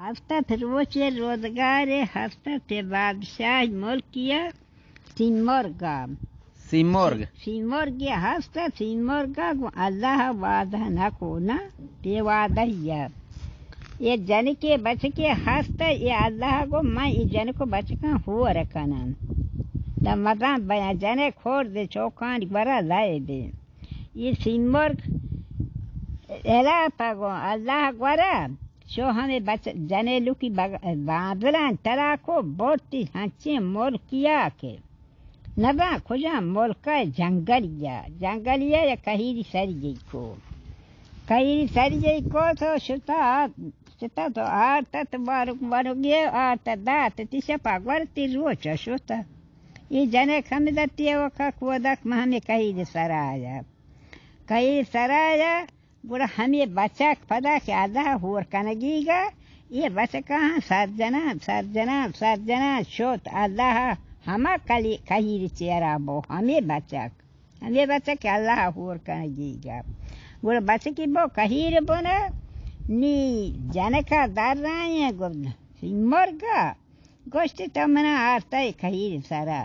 ہفتت روچے روزگارے ہستت بادشاہ ملکیا سیمرگا۔ سیمرگ۔ سیمرگے ہست، سیمرگا گوں اللہ وعدہ نہ کو، نہ، بے وعدہ یا۔ اے جنکے بچکے ہست، اے اللہ گو من اے جنکو بچکاں ہور کنن۔ تا مزن بیاں جنک ہور دے چوکانی گورا لائے دے۔ اے سیمرگ الاپا گوں اللہ گورا شو ہمے بچ-، جنے لوکی بگ-، بانزلان ترا کو برتی ہنچیں ملکیا کہ نزاں کجام ملکا، جنگلیا، جنگلیا یا کہیری سری جئی کو۔ کہیری سری جئی کو تو شتا، شتا تو آرتا تو بارک بارگے آرتا دات تی شپا گورتی روچا شتا۔ اے جنک ہمدا تی وکا کودک مہ ہمے کہیری سرایا۔ کہیری سرایا گڑا ہمے بچک پدا کہ اللہ ہور کنگیگا، اے بچکاں سر جنان، سر جنان، سر جنان شت۔ اللہ ہما کلی-، کہیر چیرا بو، ہمے بچک، ہمے بچک کہ اللہ ہور کنگیگا۔ گڑا بچکی بو کہیر بنا، نی جنکا در رائیں، گڑا سیمرگا گوشتی، تو منا آرتئے کہیر سرا،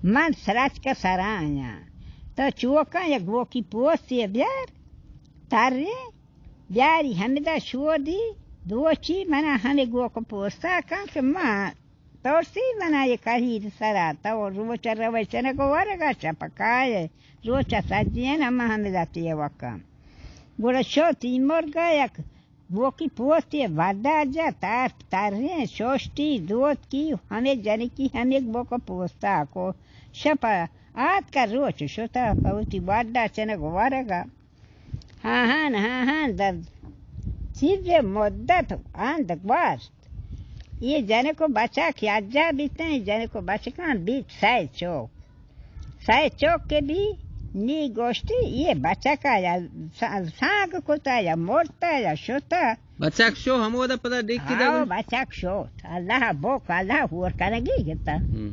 من سرچک سرا آیاں۔ تو چوکاں یک گوکی پوستے بیار، ترے بیاری ہمدا شودی، دوچی منا ہمے گوک پوستا کن کہ من ترسی منا یہ کہیر سرا، تو روچ روشنگ ورگا شپ کائے، روچ سجین ہم ہمدا تیوکاں۔ گڑا شو سیمرگا یک بوکی پوستی ودا جت، تریں شوشتی دوتکی، ہمے جنکی ہمے بوک پوستا کو۔ شپ آتکا روچ شتا پہ وتی وڈا چنگ ورگا۔ ہاں ہاں، ہاں ہاں، در چیزے مدت اند گوشت۔ یہ جنکو بچک یجا بیتن، یہ جنکو بچکان بیت سئے چوک۔ سئے چوک کہ بی، نی گوشتی، یہ بچکا یا سا-، سانگ کتا یا مرتا یا شتا۔ بچک شو ہمودا پدا ڈیکی دا آو، گئی؟ بچک شو۔ اللہ بوک، اللہ ہور کنگی گتا۔ ہم۔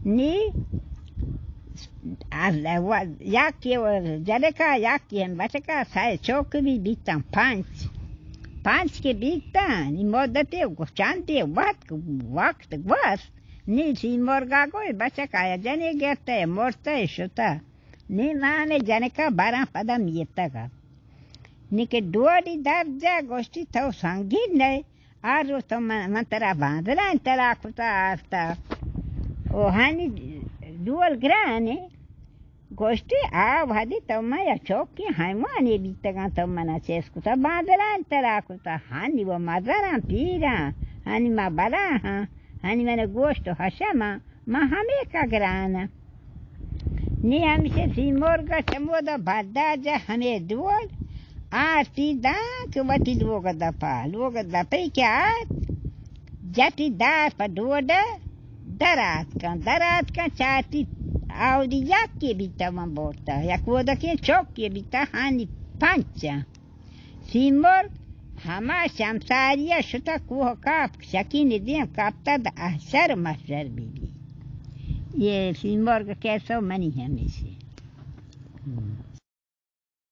نی، اللہ و-، یکی و-، جنکا یکی ہم بچکا سئے چوک بی بیتن پنچ۔ پنچ کہ بیتن، نی مدتی گو-، چندی وقت، وقت گوست۔ نی سیمرگا گوی بچکا یا جنی گرتے، مرتے شتا۔ نی ما ہمے جنکا براں پدا میتگا۔ نی کہ ڈوڈی درجا گوشتی تو سنگین نئے، آ رو تو من، من ترا بانزلان ترا کتا آرتا۔ او ہنی ڈول گرانے۔ گوشتی، آ وہدی تو من یا چوکی حیوانے بیتگاں، تو منا چیز کتا، بانزلان ترا کتا، ہنی و مزناں پیراں، ہنی ما بلاہاں، ہنی من گوشت و حشماں، ما ہمے کا گراناں۔ نی ہمشہ سیمرگا چمودا بدا جا ہمے دول آرتی داں کہ وتی لوگ دپا، لوگ دپی کہ آت، جتی دار پہ ڈوڈ در آتکاں، در آتکاں چارتی آودی یکے بیتا من برتا، یک کودکیں چوکے بیتا ہانی پنچاں۔ سیمرگ ہما شمساریا شتا کوہ کاپ شکین دیم کپتا د احشر محشر بی بی۔ یہ سیمرگ کیسو منی ہمیشی۔